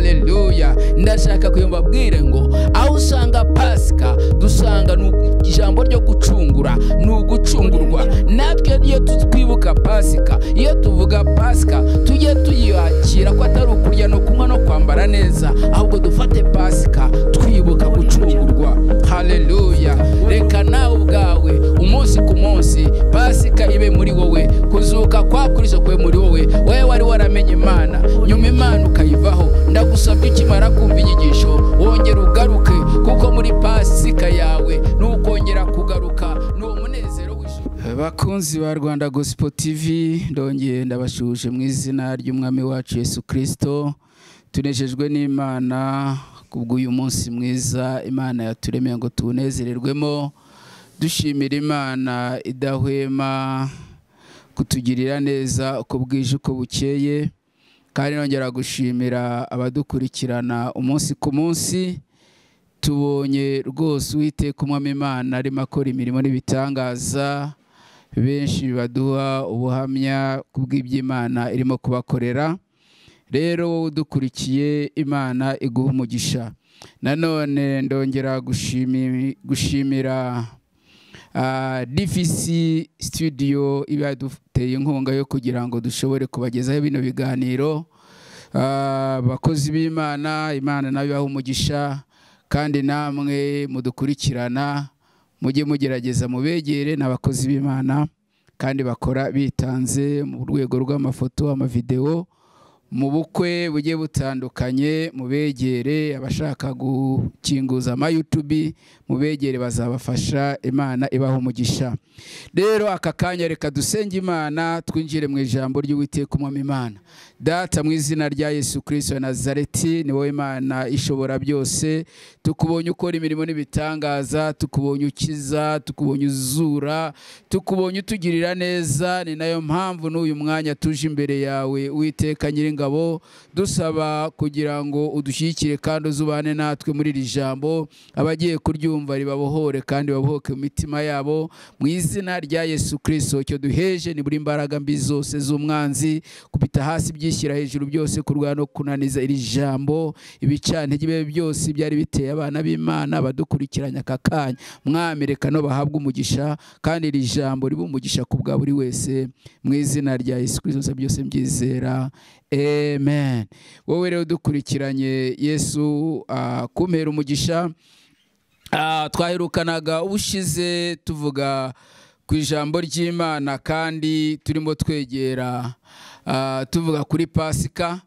Haleluya. Ndashaka kuyobabwire ngo aho usanga Pasika dusanga ijambo ryo gucungura, ni ugucungurwa. Natwe iyo twibuka Pasika, iyo tuvuga Pasika, tujye tuyakira ko atari ukurya no kunywa no kwambara neza, ahubwo dufate Pasika twibuka gucungurwa. Haleluya. Reka nawe ubwawe umunsi ku munsi Pasika ibe muri wowe, kuzuka kwa Kristo kwe muri wowe. Wewe wari waramenye Imana, nyuma Imana ukayivaho. Ndagusabye ukimara kumva inyigisho wongera ugaruke, kuko muri Pasika yawe nukongera kugaruka n'uwo munezero w'ijuru. Bakunzi ba Rwanda Gospel TV, ndongeye ndabashuje mu izina ry'Umwami wacu Yesu Kristo. Tunejejwe n'Imana kubw'uyu munsi mwiza Imana yaturemeye ngo tunezererwemo. Dushimira Imana idahwema kutugirira neza uko bwije uko bukeye, kandi nongera gushimira abadukurikirana umunsi ku munsi. Tubonye rwose Uwiteka Umwami Imana arimo akora imirimo n'ibitangaza, benshi baduha ubuhamya kubw'iby'Imana irimo kubakorera. Rero wowe udukurikiye, Imana iguha umugisha. Nanone ndongera gushimira DVC Studio ibaduteye inkunga yo kugira ngo dushobore kubagezaho bino biganiro. Abakozi b'Imana, Imana nayo ibaha umugisha, kandi namwe mudukurikirana mujye mugerageza mubegere n'abakozi b'Imana, kandi bakora bitanze mu rwego rw'amafoto, amavideo, mu bukwe bugiye butandukanye. Mubegere abashaka gukinguza ama YouTube, mubegere bazabafasha. Imana ibaha umugisha. Rero aka kanya reka dusenge Imana, twinjire mu ijambo ry'Uwiteka Umwami Imana. Data, mu izina rya Yesu Kristo wa Nazareti, ni wowe Imana ishobora byose. Tukubonye ukora imirimo n'ibitangaza, tukubonye ukiza, tukubonye uzura, tukubonye utugirira neza. Ni nayo mpamvu n'uyu mwanya tuje imbere yawe Uwiteka Nyiringabo, dusaba kugira ngo udushyigikire kandi uzubane natwe muri iri jambo. Abagiye kuryumva ribabohore kandi babohoke mu mitima yabo mu izina rya Yesu Kristo. Icyo duheje ni buri imbaraga mbi zose z'umwanzi, kubita hasi byishyira hejuru byose, kurwana no kunaniza iri jambo, ibicantege bibe byose byari biteye abana b'Imana badukurikiranya aka kanya. Mwami, reka no bahabwe umugisha, kandi iri jambo ribe umugisha ku bwa buri wese mu izina rya Yesu Kristo byose mbyizera, amen. Wowe rero dukurikiranye, Yesu kumpera umugisha. Twaherukanaga ubushize tuvuga ku ijambo ry'Imana, kandi turimo twegera tuvuga kuri Pasika.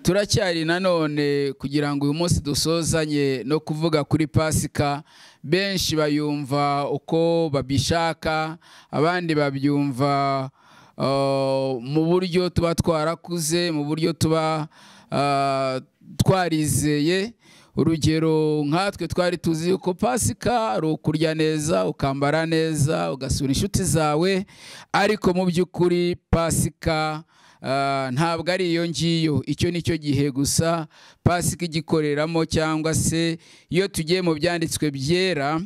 Turacyari nanone kugira ngo uyu munsi dusozanye no kuvuga kuri Pasika. Benshi bayumva uko babishaka, abandi babyumva mu buryo tuba twarakuze, mu buryo tuba twarizeye. Urugero nkatwe twari tuzi yuko Pasika ari ukurya neza, ukambara neza, ugasura inshuti zawe, ariko mu by'ukuri Pasika ntabwo ari iyo ngiyo. Icyo nicyo gihe gusa Pasika igikoreramo, cyangwa se iyo tugiye mu byanditswe byera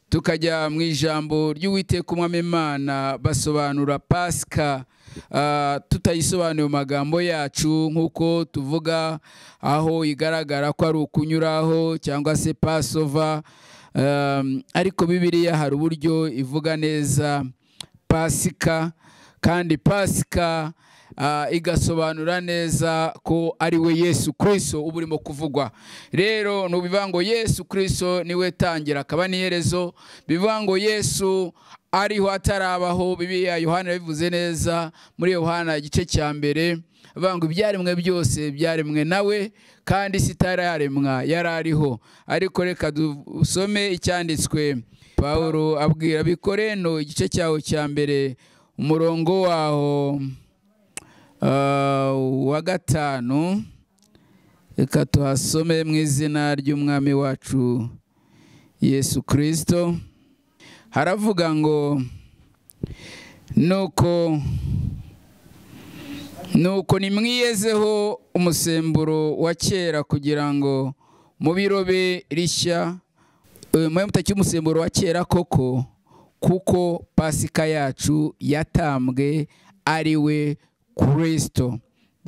tukajya mu ijambo ry'Uwiteka Umwami Imana, basobanura Pasika tutayisobanuye mu magambo yacu nk'uko tuvuga aho igaragara ko ari ukunyuraho cyangwa se Passover, ariko Bibiliya hari uburyo ivuga neza Pasika, kandi Pasika igasobanura neza ko ari we Yesu Kristo uba urimo kuvugwa. Rero nubivuga ngo Yesu Kristo niwe tangira akaba n'iherezo, bivuga ngo Yesu ariho atarabaho. Bibiliya Yohana yabivuze neza muri Yohana igice cya mbere, avuga ngo ibyaremwe byose byaremwe nawe, kandi isi itararemwa yari ariho. Ariko reka dusome icyanditswe Paulo abwira Abikorino igice cyaho cya mbere, umurongo waho wa 5. Reka tuhasome mu izina ry'Umwami wacu Yesu Kristo. Haravuga ngo nuko nimwiyezeho umusemburo wa kera kugira ngo mubirobe rishya, mwe mutaki umusemburo wa kera koko, kuko Pasika yacu yatambwe ari we Kristo.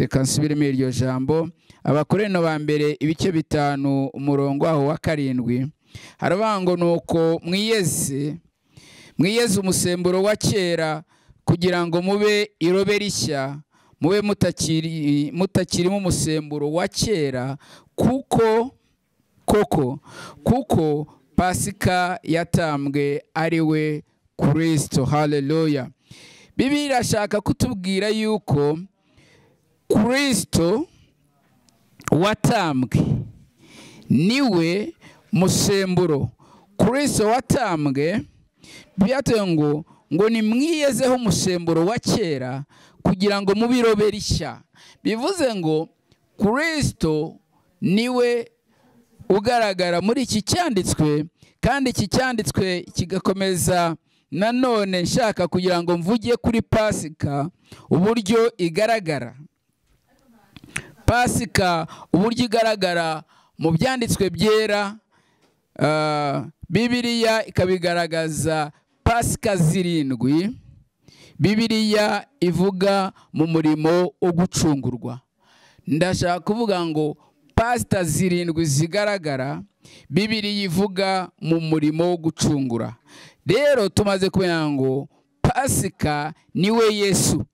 Reka nsubiremo iryo jambo. Abakorinto ba mbere ibice 5 umurongo aho wa 7 haravuga ngo nuko mwiyeze umusemburo wa kera kugira ngo mube irobe rishya, mube mutakirimo umusemburo wa kera, kuko kuko Pasika yatambwe ari we Kristo. Haleluya. Bibiliya irashaka kutubwira yuko Kristo watambwe niwe musemburo. Kristo watambwe byatuye ngo nimwiyezeho umusemburo wa kera kugira ngo mube irobe rishya. Bivuze ngo Kristo niwe ugaragara muri iki cyanditswe, kandi iki cyanditswe kigakomeza nanone nshaka kugira ngo mvuge kuri Pasika uburyo igaragara. Pasika uburyo igaragara mu byanditswe byera, Bibiliya ikabigaragaza Pasika 7 Bibiliya ivuga mu murimo wo gucungurwa. Ndashaka kuvuga ngo Pasika 7 zigaragara Bibiliya ivuga mu murimo wo gucungura. Rero tumaze kumenya ngo Pasika niwe Yesu.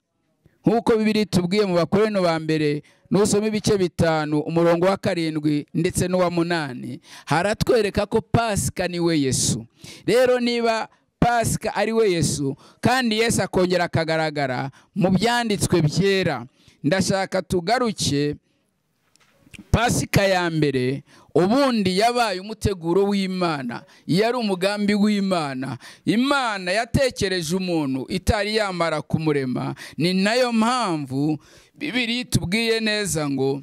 Nkuko Bibiliya tubwiye mu Bakorinto ba mbere nusoma ibice 5 umurongo wa 7 ndetse n'uwa 8 haratwereka ko Pasika niwe Yesu. Rero niba Pasika ari we Yesu kandi Yesu akongera akagaragara mu byanditswe byera, ndashaka tugaruke Pasika ya mbere. Ubundi yabaye umuteguro w'Imana, yari umugambi w'Imana. Imana yatekereje umuntu itari yamara kumurema. Ni nayo mpamvu Bibiliya itubwiye neza ngo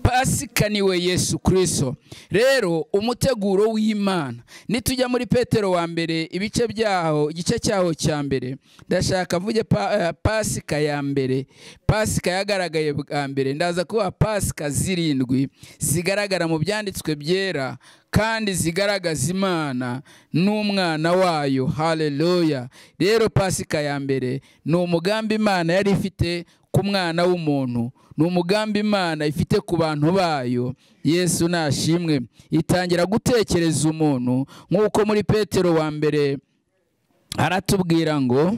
Pasika niwe Yesu Kristo. Rero umuteguro w'Imana, nitujya muri Petero wa mbere ibice byaho, igice cyaho cya mbere, ndashaka mvuge Pasika ya mbere. Pasika yagaragaye bwa mbere. Ndaza kuba Pasika 7 zigaragara mu byanditswe byera kandi zigaragaza Imana n'umwana wayo. Haleluya. Rero Pasika ya mbere ni umugambi Imana yari ifite ku mwana w'umuntu, ni umugambi Imana ifite ku bantu bayo. Yesu nashimwe. Itangira gutekereza umuntu nk'uko muri Petero wa mbere aratubwira ngo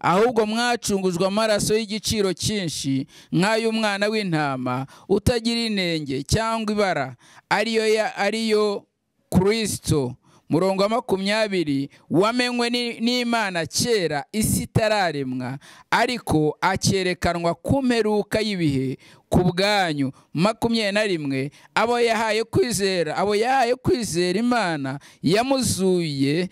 ahubwo mwacungujwe amaraso y'igiciro cyinshi nk'ay'umwana w'intama utagira inenge cyangwa ibara, ariyo Kristo. Murongo wa 20 wamenywe n'Imana kera isi itararemwa, ariko akerekanwa ku mperuka y'ibihe ku bwanyu. 21 abo yahaye kwizera Imana yamuzuye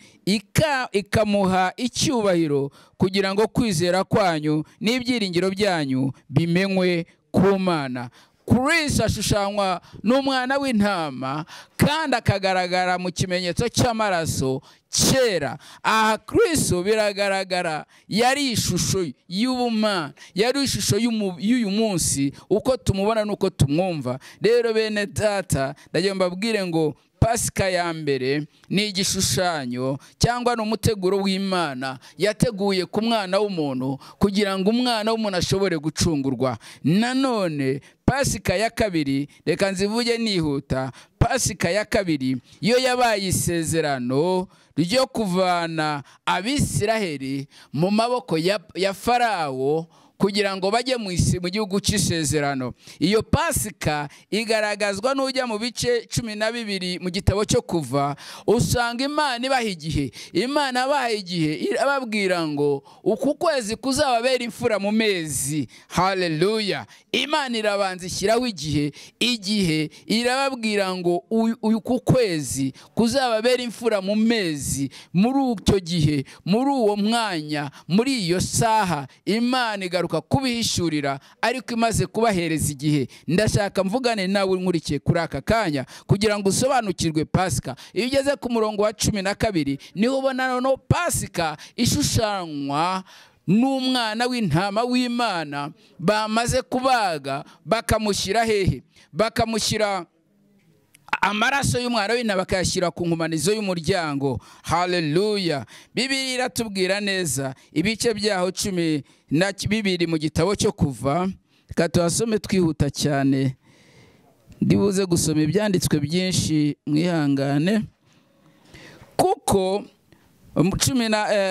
ikamuha icyubahiro kugira ngo kwizera kwanyu n'ibyiringiro byanyu bimenywe ku Mana. Kristo ashushanywa n'umwana w'intama kandi akagaragara mu kimenyetso cy'amaraso kera. Aha Kristo biragaragara yari ishusho y'ubumana, yari ishusho y'uyu munsi uko tumubona nuko tumwumva. Rero bene data, ndagira mbabwire ngo Pasika ya mbere ni igishushanyo cyangwa ni umuteguro w'Imana yateguye ku mwana w'umuntu kugira ngo umwana w'umuntu ashobore gucungurwa. Nanone Pasika ya kabiri, reka nzivuge nihuta. Pasika ya kabiri yo yabaye isezerano ryo kuvana Abisiraheli mu maboko ya Farawo kugira ngo bajye mu gihugu cy'isezerano. Iyo Pasika igaragazwa n'ujya mu bice 12 mu gitabo cyo Kuva, usanga Imana ibaha igihe. Imana abaha igihe irababwira ngo uku kwezi kuzababera imfura mu mezi. Haleluya. Imana irabanza ishyiraho igihe, igihe irababwira ngo uku kwezi kuzababera imfura mu mezi. Muri icyo gihe, muri uwo mwanya, muri iyo saha, Imana igaruka kubihishurira, ariko imaze kubahereza igihe. Ndashaka mvugane nawe nkurikiye kuri aka kanya kugira ngo usobanukirwe Pasika. Iyo ugeze ku murongo wa 12 niho ubona no Pasika ishushanywa n'umwana w'intama w'Imana bamaze kubaga, bakamushyira hehe? Bakamushyira amaraso y'umwana w'intama bakayashyira ku nkomanizo y'umuryango. Haleluya. Bibiliya iratubwira neza ibice byaho 12 mu gitabo cyo Kuva. Reka tuhasome twihuta cyane, ndibuze gusoma ibyanditswe byinshi, mwihangane. Kuko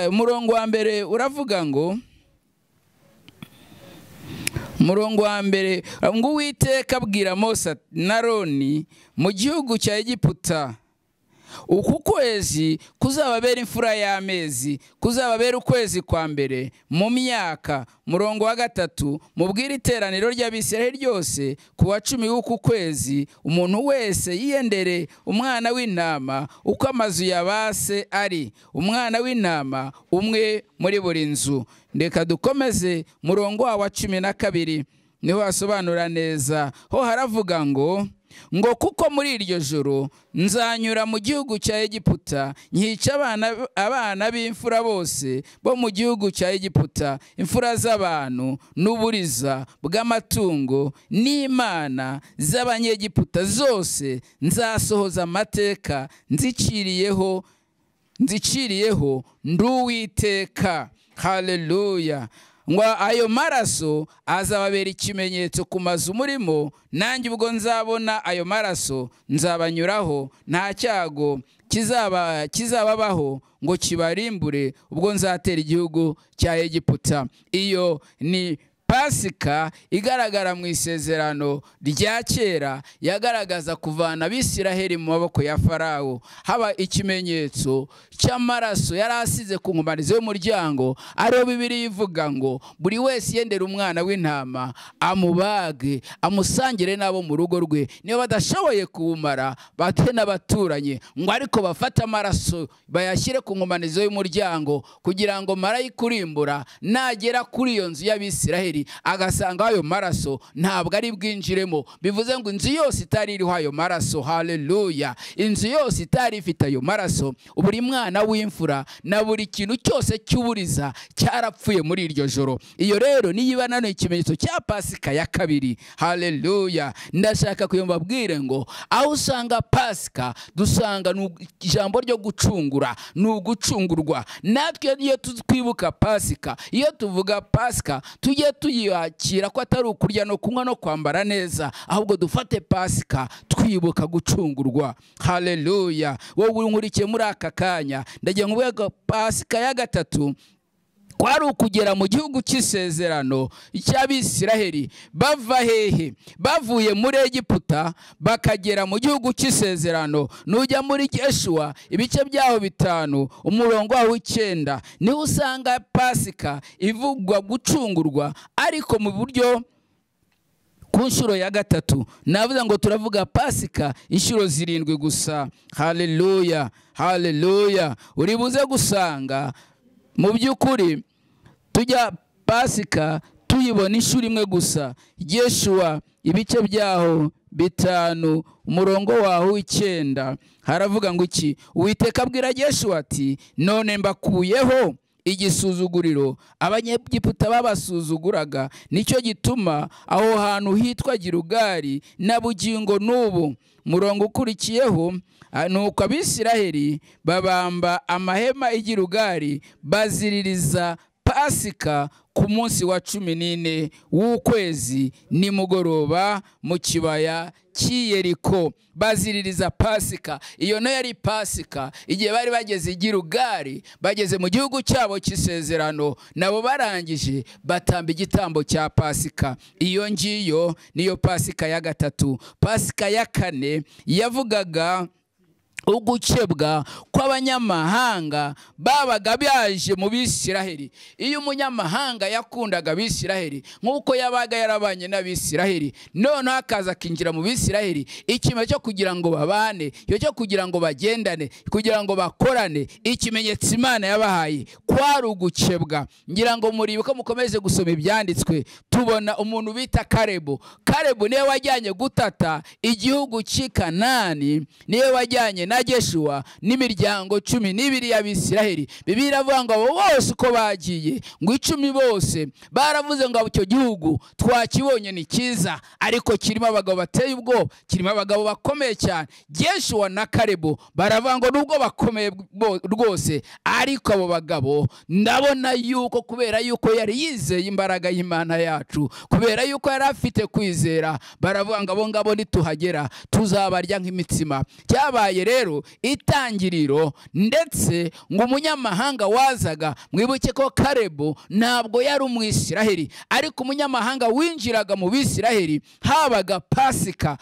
umurongo wa mbere uravuga ngo, umurongo wa mbere ngo Uwiteka abwira Mose na Aroni mu gihugu cya Egiputa, uku kwezi kuzababera imfura y'amezi, kuzababera ukwezi kwa mbere mu myaka. Murongo wa 3, mubwire iteraniro ry'Abisirayeli ryose ku wa 10 w'uku kwezi, umuntu wese yiyendere umwana w'intama uko amazu yabase ari, umwana w'intama umwe muri buri nzu. Ndeka dukomeze murongo wa 12, niho hasobanura neza. Ho haravuga ngo kuko muri iryo joro nzanyura mu gihugu cya Egiputa, nkica abana b'imfura bose bo mu gihugu cya Egiputa, imfura z'abantu n'uburiza bw'amatungo n'imana z'Abanyegiputa zose, nzasohoza amateka nziciriyeho nduwiteka. Haleluya. Ngo ayo maraso azababera ikimenyetso ku mazu murimo, nanjye ubwo nzabona ayo maraso nzabanyuraho, nta cyago kizababaho ngo kibarimbure ubwo nzatera igihugu cya Egiputa. Iyo ni Pasika igaragara mu isezerano rya kera, yagaragaza kuvana Abisiraheli mu maboko ya Farawo. Haba ikimenyetso cy'amaraso yari asize ku nkomanizo y'umuryango, ariyo Bibiliya ivuga ngo buri wese yendera umwana w'intama amubage, amusangire n'abo mu rugo rwe, niba badashoboye kuwumara bate n'abaturanyi, ngo ariko bafate amaraso bayashyire ku nkomanizo y'umuryango, kugira ngo marayika urimbura nagera kuri iyo nzu y'Abisiraheli agasanga ayo maraso ntabwo ari bwinjiremo. Bivuze ngo inzu yose itari iriho ayo maraso, haleluya, inzu yose itari ifite ayo maraso, buri mwana w'imfura na buri kintu cyose cy'uburiza cyarapfuye muri iryo joro. Iyo rero niba nano ikimenyetso cya Pasika ya kabiri. Haleluya. Ndashaka kuyombabwire ngo aho usanga Pasika dusanga ijambo ryo gucungura, ni ugucungurwa. Natwe iyo twibuka Pasika, iyo tuvuga Pasika, tujye tuyakira ko atari ukurya no kunywa no kwambara neza, ahubwo dufate Pasika twibuka gucungurwa. Haleluya. Wowe unkurikiye muri aka kanya, ndagira ngo Pasika ya gatatu kwari ukugera mu gihugu cy'isezerano cy'Abisiraheli. Bava hehe? Bavuye muri Egiputa bakagera mu gihugu cy'isezerano. Nujya muri Yeshuwa ibice byaho 5 umurongo wa 9, niho usanga Pasika ivugwa gucungurwa, ariko mu buryo ku nshuro ya 3. Navuze ngo turavuga Pasika inshuro 7 gusa. Haleluya, haleluya. Uribuze gusanga mu by'ukuri tujya Pasika tuyibona inshuro imwe gusa. Yeshuwa ibice byaho 5 umurongo waho 9 haravuga ngo iki? Uwiteka abwira Yeshuwa ati, none mbakuyeho igisuzuguriro Abanyegiputa babasuzuguraga, nicyo gituma aho hantu hitwa Gilugari na bugingo n'ubu. Murongo ukurikiyeho, nuko Abisiraheli babamba amahema i Gilugari, baziririza Pasika ku munsi wa 14 w'ukwezi nimugoroba mu kibaya cy'i Yeriko. Baziririza Pasika. Iyo nayo yari Pasika igihe bari bageze i Gilugari, bageze mu gihugu cyabo cy'isezerano, nabo barangije batamba igitambo cya Pasika. Iyo ngiyo niyo Pasika ya 3. Pasika ya 4 yavugaga ugukebwa kw'abanyamahanga babaga baje mu Bisiraheli. Iyo umunyamahanga yakundaga Abisiraheli nk'uko yabaga yarabanye n'Abisiraheli, noneho akaza akinjira mu Bisiraheli, ikimenyetso cyo kugira ngo babane, cyo kugira ngo bagendane, kugira ngo bakorane, ikimenyetso Imana yabahaye kwari ugukebwa. Ngira ngo muribuka, mukomeze gusoma ibyanditswe, tubona umuntu bita Kalebu. Kalebu niwe wajyanye gutata igihugu cy'i Kanani, niwe wajyanye na Jeshuwa n'imiryango 12 y'Abisiraheli. Bibiliya iravuga ngo abo bose uko bagiye, ngo 10 bose baravuze ngo icyo gihugu twakibonye ni cyiza, ariko kirimo abagabo bateye ubwoba, kirimo abagabo bakomeye cyane. Jeshuwa na Kalebu baravuga ngo nubwo bakomeye rwose, ariko abo bagabo ndabona yuko kubera yuko yari yizeye imbaraga y'Imana yacu, kubera yuko yari afite kwizera, baravuga ngo abo ngabo nituhagera tuzabarya nk'imitsima. Cyabaye rero itangiriro, ndetse ngo umunyamahanga wazaga, mwibuke ko Kalebu ntabwo yari umwisiraheli, ariko umunyamahanga winjiraga mu Bisiraheli habaga Pasika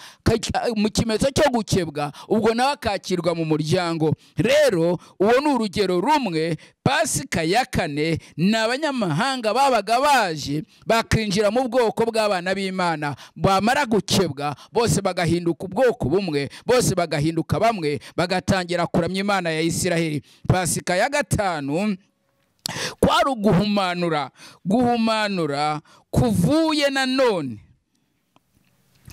mu kimenyetso cyo gukebwa, ubwo nawe akakirwa mu muryango. Rero uwo ni urugero rumwe. Pasika ya kane ni abanyamahanga babaga baje bakinjira mu bwoko bw'abana b'Imana, bamara gukebwa bose bagahinduka ubwoko bumwe, bose bagahinduka bamwe, bagatangira kuramya Imana ya Isiraheli. Pasika ya gatanu kwari uguhumanura, guhumanura kuvuye nanone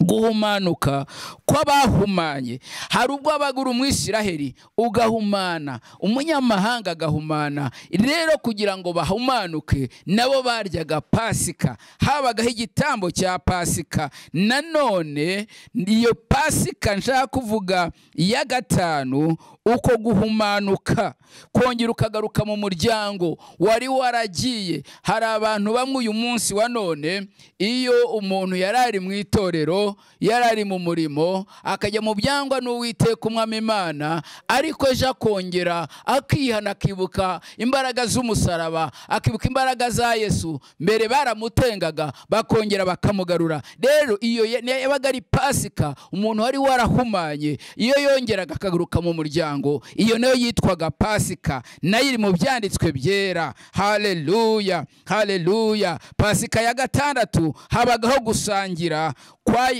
guhumanuka kw'abahumanye. Hari ubwo abagura umwisiraheli ugahumana, umunyamahanga agahumana. Rero kugira ngo bahumanuke nabo baryaga Pasika, habagaho igitambo cya Pasika. Nanone iyo Pasika nshaka kuvuga ya gatanu, uko guhumanuka kongera ukagaruka mu muryango wari waragiye. Hari abantu bamwe uyu munsi wa none, iyo umuntu yarari mu itorero, yarari mu murimo, akajya mu byangwa n'Uwiteka Umwami Imana, ariko ejo akongera akihana, akibuka imbaraga z'umusaraba, akibuka imbaraga za Yesu. Mbere baramutengaga bakongera bakamugarura. Rero iyo yabaga ari Pasika, umuntu wari warahumanye iyo yongeraga akagaruka mu muryango, iyo nayo yitwaga Pasika, nayo iri mu byanditswe byera. Haleluya, haleluya. Pasika ya gatandatu habagaho gusangira kwa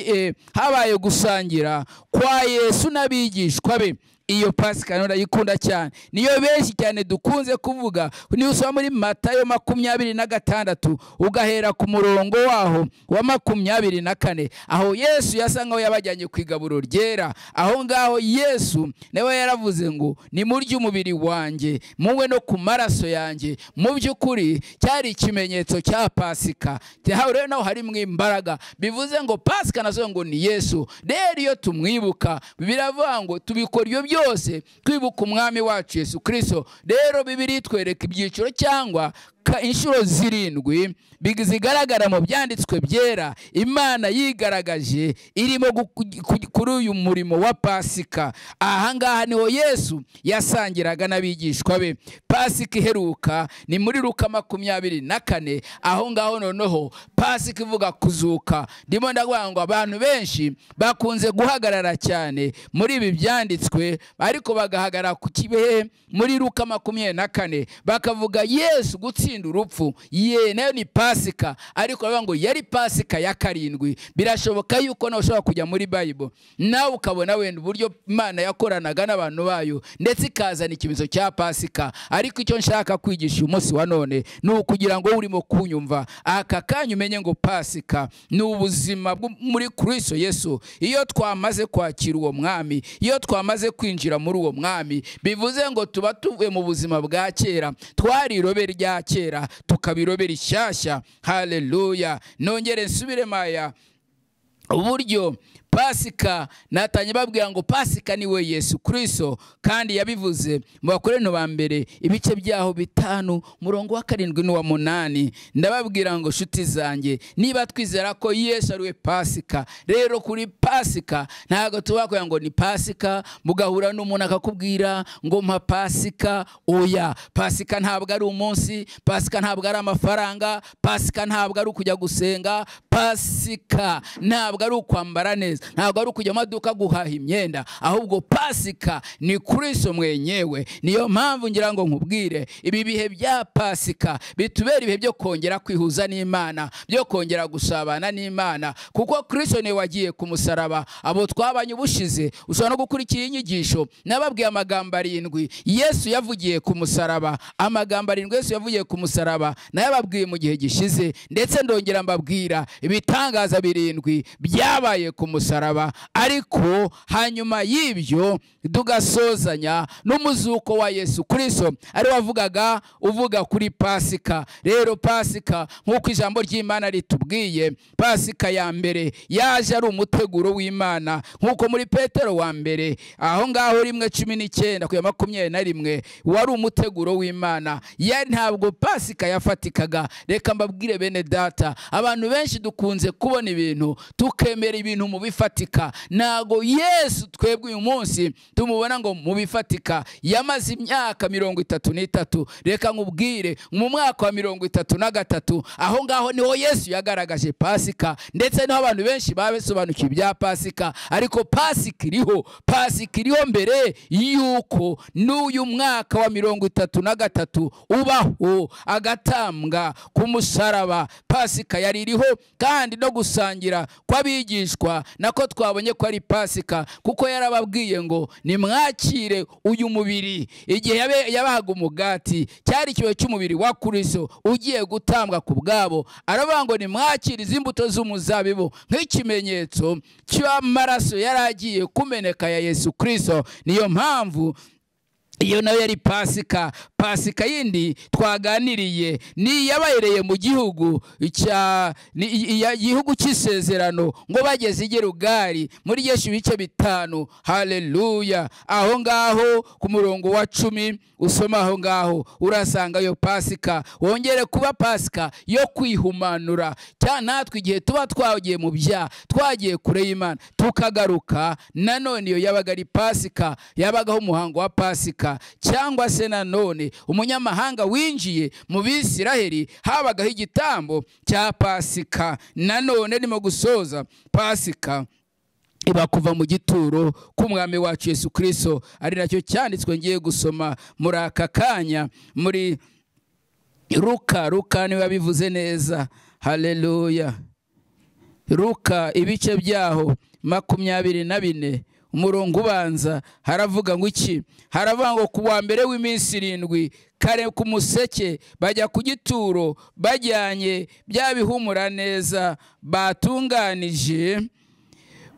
habaye gusangira kwa Yesu n'abigishwa be. Iyo Pasika ndayikunda cyane, niyo benshi cyane dukunze kuvuga. Niyo usoma muri Matayo 26 ugahera ku murongo waho wa 24, aho Yesu yasa nkaho yabajyanye ku igaburo ryera. Aho ngaho Yesu nawe yaravuze ngo nimurye umubiri wanjye, munywe no ku maraso yanjye. Mu by'ukuri cyari ikimenyetso cya Pasika. Rero naho harimo imbaraga, bivuze ngo Pasika nazo ngo ni Yesu. Rero iyo tumwibuka, biravuga ngo tubikora iyo byose twibuka umwami wacu Yesu Kristo. Rero Bibiliya itwereka ibyiciro cyangwa inshuro 7 zigaragara mu byanditswe byera Imana yigaragaje irimo kuri uyu murimo wa Pasika. Aha ngaha niho Yesu yasangiraga n'abigishwa be. Pasika iheruka ni muri Luka 24. Aho ngaho noneho Pasika ivuga kuzuka. Ndimo ndavuga ngo abantu benshi bakunze guhagarara cyane muri ibi byanditswe, ariko bagahagarara ku kibehe muri Luka 24 bakavuga Yesu gutsinda urupfu. Ye nayo ni Pasika, ariko bavuga ngo yari Pasika ya 7. Birashoboka yuko nawe ushobora kujya muri Bible nawe ukabona wenda uburyo Imana yakoranaga n'abantu bayo, ndetse ikazana ikimenyetso cya Pasika. Ariko icyo nshaka kwigisha umunsi wa none ni ukugira ngo urimo kunyumva aka kanya umenye ngo Pasika ni ubuzima muri Kristo Yesu. Iyo twamaze kwakira uwo mwami, iyo twamaze kwinjira muri uwo mwami, bivuze ngo tuba tuvuye mu buzima bwa kera, twari irobe rya kera, tukabirobera ishyashya. Haleluya. Nongere nsubire maya uburyo Pasika natanye babwira ngo Pasika ni we Yesu Kristo, kandi yabivuze mu Bakorinto ba mbere ibice byaho 5 murongo wa 7 n'uwa 8. Ndababwira ngo shuti zanjye, niba twizera ko Yesu ari we Pasika, rero kuri Pasika ntago tubakoya ngo ni Pasika mugahura n'umuntu akakubwira ngo mpa Pasika. Oya, Pasika ntabwo ari umunsi, Pasika ntabwo ari amafaranga, Pasika ntabwo ari ukujya gusenga, Pasika ntabwo ari ukwambara neza, ntabwo ari ukujya amaduka guhaha imyenda, ahubwo Pasika ni Kristo mwenyewe. Niyo mpamvu ngira ngo nkubwire ibi bihe bya Pasika bitubera ibihe byo kongera kwihuza n'Imana, byo kongera gusabana n'Imana, kuko Kristo ni wagiye ku musaraba. musaraba. Abo twabanye ubushize ushobora no gukurikira inyigisho, nababwiye amagambo 7 Yesu yavugiye ku musaraba. Amagambo 7 Yesu yavugiye ku musaraba nayababwiye mu gihe gishize, ndetse ndongera mbabwira ibitangaza 7 byabaye ku musaraba. Ariko hanyuma y'ibyo tugasozanya n'umuzuko wa Yesu Kristo, ari wavugaga uvuga kuri Pasika. Rero Pasika nk'uko ijambo ry'Imana ritubwiye, Pasika ya mbere yaje ari umuteguro w'Imana, nk'uko muri Petero wa mbere aho ngaho 1:19 kugeza 21 wari umuteguro w'Imana. Ya ntabwo Pasika yafatikaga. Reka mbabwire bene data, abantu benshi dukunze kubona ibintu tukemera ibintu mu bifatika. Ntago Yesu twebwe uyu munsi tumubona ngo mu bifatika. Yamaze imyaka 33. Reka nkubwire, mu mwaka wa 33 aho ngaho niho Yesu yagaragaje Pasika, ndetse niho abantu benshi babisobanukiwe ibya Pasika. Ariko Pasika iriho, Pasika iriho mbere yuko n'uyu mwaka wa 33 ubaho, agatambwa ku musaraba. Pasika yari iriho, kandi no gusangira kw'abigishwa nako twabonye ko ari Pasika, kuko yarababwiye ngo nimwakire uyu mubiri. Igihe yabahaga umugati, cyari ikiwe cy'umubiri wa Kristo ugiye gutambwa ku bwabo, aravuga ngo nimwakire izi mbuto z'umuzabibu nk'ikimenyetso cy'amaraso yaragiye kumeneka ya Yesu Kristo. Niyo mpamvu iyo nayo yari Pasika. Pasika yindi twaganiriye ni yabahereye mu gihugu cya gihugu cy'isezerano, ngo bageze i Gilugari muri Yesu ibice 5. Haleluya! Aho ngaho ku murongo wa 10 usoma aho ngaho urasanga yo Pasika. Wongere kuba Pasika yo kwihumanura. Cyane natwe igihe tuba twagiye mu bya, twagiye kure y'Imana, tukagaruka, nanone iyo yabaga ari Pasika, yabagaho umuhango wa Pasika. Cyangwa se nanone umunyamahanga winjiye mu Bisiraheli habagaho igitambo cya Pasika. Nanone ndimo gusoza, Pasika iba kuva mu gituro k'umwami wacu Yesu Kristo, ari nacyo cyanditswe ngiye gusoma muri aka kanya muri Luka. Luka niwe yabivuze neza. Haleluya! Luka ibice byaho 24 umurongo ubanza haravuga ngo iki? Haravuga ngo ku wa mbere w'iminsi 7 kare ku museke bajya ku gituro bajyanye bya bihumura neza batunganije,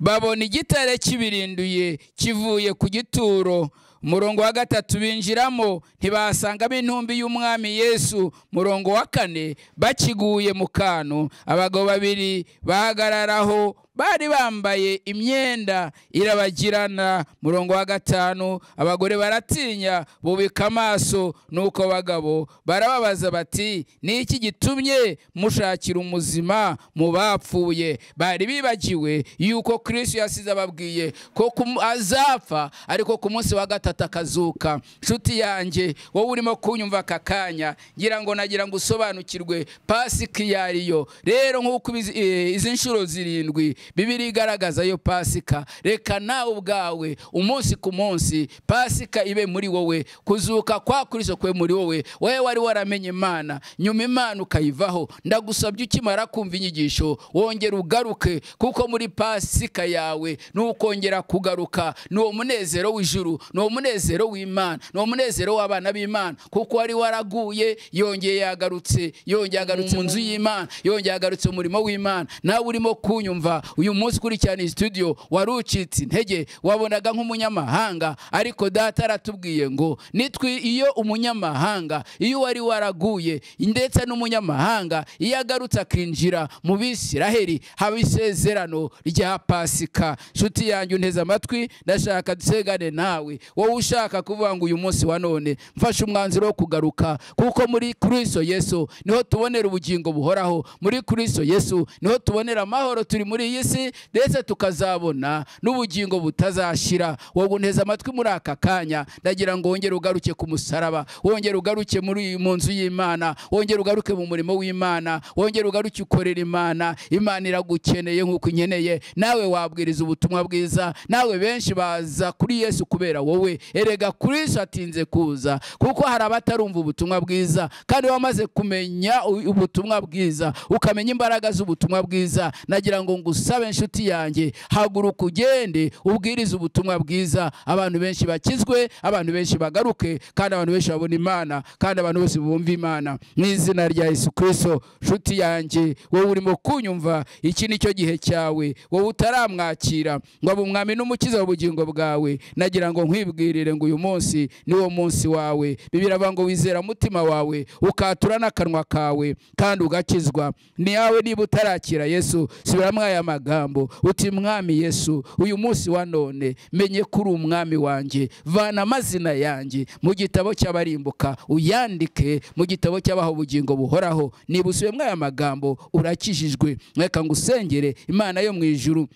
babona igitare kibirinduye kivuye ku gituro. Murongo wa 3 binjiramo ntibasangamo intumbi y'umwami Yesu. Murongo wa 4 bakiguye mu kantu, abagabo 2 bahagararaho bari bambaye imyenda irabagirana. Murongo wa 5 abagore baratinya bubika amaso, nuko abagabo barababaza bati ni iki gitumye mushakira umuzima mu bapfuye? Bari bibagiwe yuko Kristo yasize ababwiye ko azapfa, ariko ku munsi wa 3 akazuka. Nshuti yanjye, wowe urimo kunyumva aka kanya, ngira ngo nagira ngo usobanukirwe Pasika iyo ariyo. Rero nk'uko izi nshuro 7 Bibiliya igaragaza yo Pasika, reka nawe ubwawe umunsi ku munsi Pasika ibe muri wowe, kuzuka kwa Kristo kwe muri wowe. Wewe wari waramenye Imana, nyuma Imana ukayivaho. Ndagusabye ukimara kumva inyigisho wongera ugaruke, kuko muri Pasika yawe nukongera kugaruka ni umunezero w'ijuru, ni umunezero w'Imana, ni umunezero w'abana b'Imana, kuko wari waraguye yongeye yagarutse, yongeye agarutse mu nzu y'Imana, yongeye agarutse mu murimo w'Imana. Nawe urimo kunyumva uyu munsi kuri cyane studio, warucitse intege, wabonaga nk'umunyamahanga, ariko data aratubwiye ngo nitwe iyo umunyamahanga, iyo wari waraguye ndetse n'umunyamahanga iyo agarutse akinjira mu Bisiraheli haba isezerano rya Pasika. Nshuti yanjye unteze amatwi, ndashaka dusegane nawe, wowe ushaka kuvuga ngo uyu munsi wa none mfashe umwanzuro wo kugaruka, kuko muri Kristo Yesu niho tubonera ubugingo buhoraho, muri Kristo Yesu niho tubonera amahoro turi muri iyi si, ndetse tukazabona n'ubugingo butazashira. Wowe unteze amatwi muri aka kanya, ndagira ngo wongere ugaruke ku musaraba, wongere ugaruke muri mu nzu y'Imana, wongere ugaruke mu murimo w'Imana, wongere ugaruke ukorera Imana. Imana iragukeneye nk'uko inkeneye. Nawe wabwiriza ubutumwa bwiza, nawe benshi baza kuri Yesu kubera wowe. Erega Kristo atinze kuza, kuko hari abatarumva ubutumwa bwiza, kandi wamaze kumenya ubutumwa bwiza, ukamenya imbaraga z'ubutumwa bwiza. Nagira ngo ngusabe ngusabe inshuti yanjye, haguruka ugende ubwirize ubutumwa bwiza, abantu benshi bakizwe, abantu benshi bagaruke, kandi abantu benshi babone Imana, kandi abantu bose bumve Imana mu izina rya Yesu Kristo. Nshuti yanjye, wowe urimo kunyumva, iki nicyo gihe cyawe. Wowe utaramwakira ngo abe umwami n'umukiza w'ubugingo bwawe, nagira ngo nkwibwirire ngo uyu munsi niwo munsi wawe. Bibiliya iravuga ngo wizera mutima wawe ukatura n'akanwa kawe kandi ugakizwa. Niyawe niba utarakira Yesu, subiramo aya magambo uti: Mwami Yesu, uyu munsi wa none menye ko uri umwami wanjye, vana amazina yanjye mu gitabo cy'abarimbuka uyandike mu gitabo cy'abaho ubugingo buhoraho. Niba usubiyemo aya magambo urakijijwe. Reka ngusengere Imana yo mu ijuru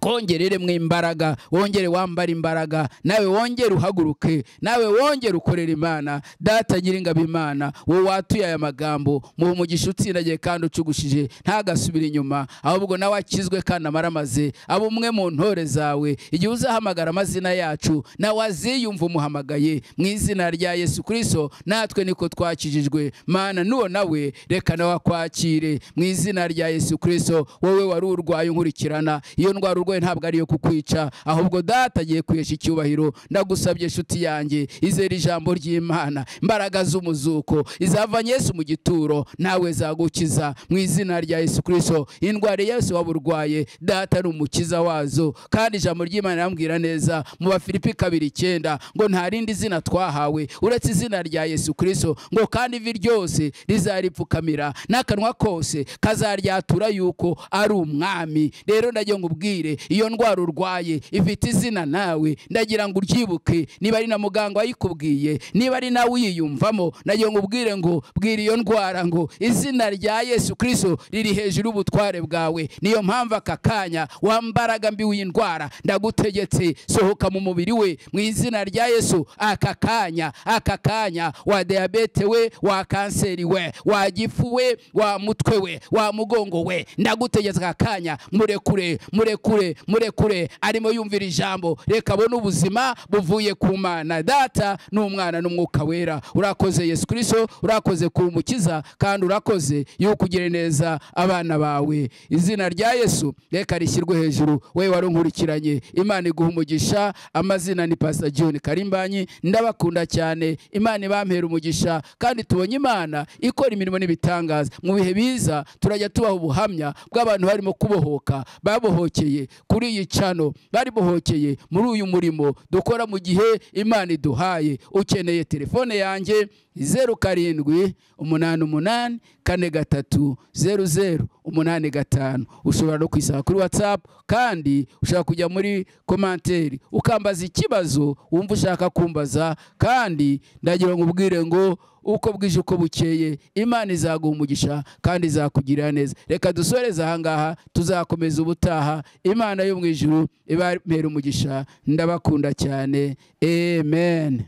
kongerere imbaraga, wongere wambara imbaraga, nawe wongere uhaguruke, nawe wongere ukorera Imana. Data nyiringabo Imana, wowe watuye aya magambo, mu mugisha utsindagiye kandi ucugushije, ntagasubire inyuma, ahubwo nawe akizwe kandi amaramaze, abo umwe mu ntore zawe. Igihe uzahamagara amazina yacu, nawe aziyumva umuhamagaye mu izina rya Yesu Kristo. Natwe niko twakijijwe Mana, nuwo nawe reka nawe akwakire mu izina rya Yesu Kristo. Wowe wari urwaye unkurikirana, iyo ndwara urwaye ntabwo ariyo kukwica, ahubwo Data agiye kwihesha icyubahiro. Ndagusabye nshuti yanjye, izera ijambo ry'Imana, imbaraga z'umuzuko izavanye Yesu mu gituro, nawe zagukiza mu izina rya Yesu Kristo. Indwara Yesu waburwaye, Data ni umukiza wazo. Kandi ijambo ry'Imana rambwira neza mu Bafilipi 2:9 ngo nta rindi zina twahawe uretse izina rya Yesu Kristo, ngo kandi ivi ryose rizaripfukamira n'akanwa kose kazaryatura yuko ari umwami. Rero ndagira ngo ubwire, iyo ndwara urwaye ifite izina, nawe ndagira ngo uryibuke. Niba ari na muganga wayikubwiye, niba ari nawe uyiyumvamo, ndagira ngo ubwire ngo bwira iyo ndwara ngo izina rya Yesu Kristo riri hejuru y'ubutware bwawe. Niyo mpamvu aka kanya wambaraga mbi w'indwara ndagutegetse, sohoka mu mubiri we mu izina rya Yesu. Aka kanya, aka kanya, wa diabete we, wa kanseri we, wa gifu we, wa mutwe we, wa mugongo we, ndagutegetse aka kanya, murekure, murekure, murekure. Arimo yumvira ijambo, reka abone ubuzima buvuye ku Mana Data n'Umwana n'Umwuka Wera. Urakoze Yesu Kristo, urakoze kumukiza, kandi urakoze yuko ugire neza abana bawe. Izina rya Yesu reka rishyirwe hejuru. Wewe wari unkurikiranye, Imana iguha umugisha. Amazina ni Pastor John Karimbanyi, ndabakunda cyane. Imana ibampera umugisha, kandi tubonye Imana ikora imirimo n'ibitangaza. Mu bihe biza turajya tubaha ubuhamya bw'abantu barimo kubohoka, babohokeye kuri iyi channel, bari bohokeye muri uyu murimo dukora mu gihe Imana iduhaye. Ukeneye telefone yanjye 07 88 43 00 85. Ushobora no kwisaba kuri WhatsApp, kandi ushobora kujya muri commentaire ukambaza ikibazo wumva ushaka kumbaza. Kandi ndagira ngo ubwire ngo uko bwije uko bukeye Imana izaguha umugisha kandi izakugirira neza. Reka dusoreze aha ngaha, tuzakomeza ubutaha. Imana yo mu ijuru ibamere umugisha. Ndabakunda cyane. Amen.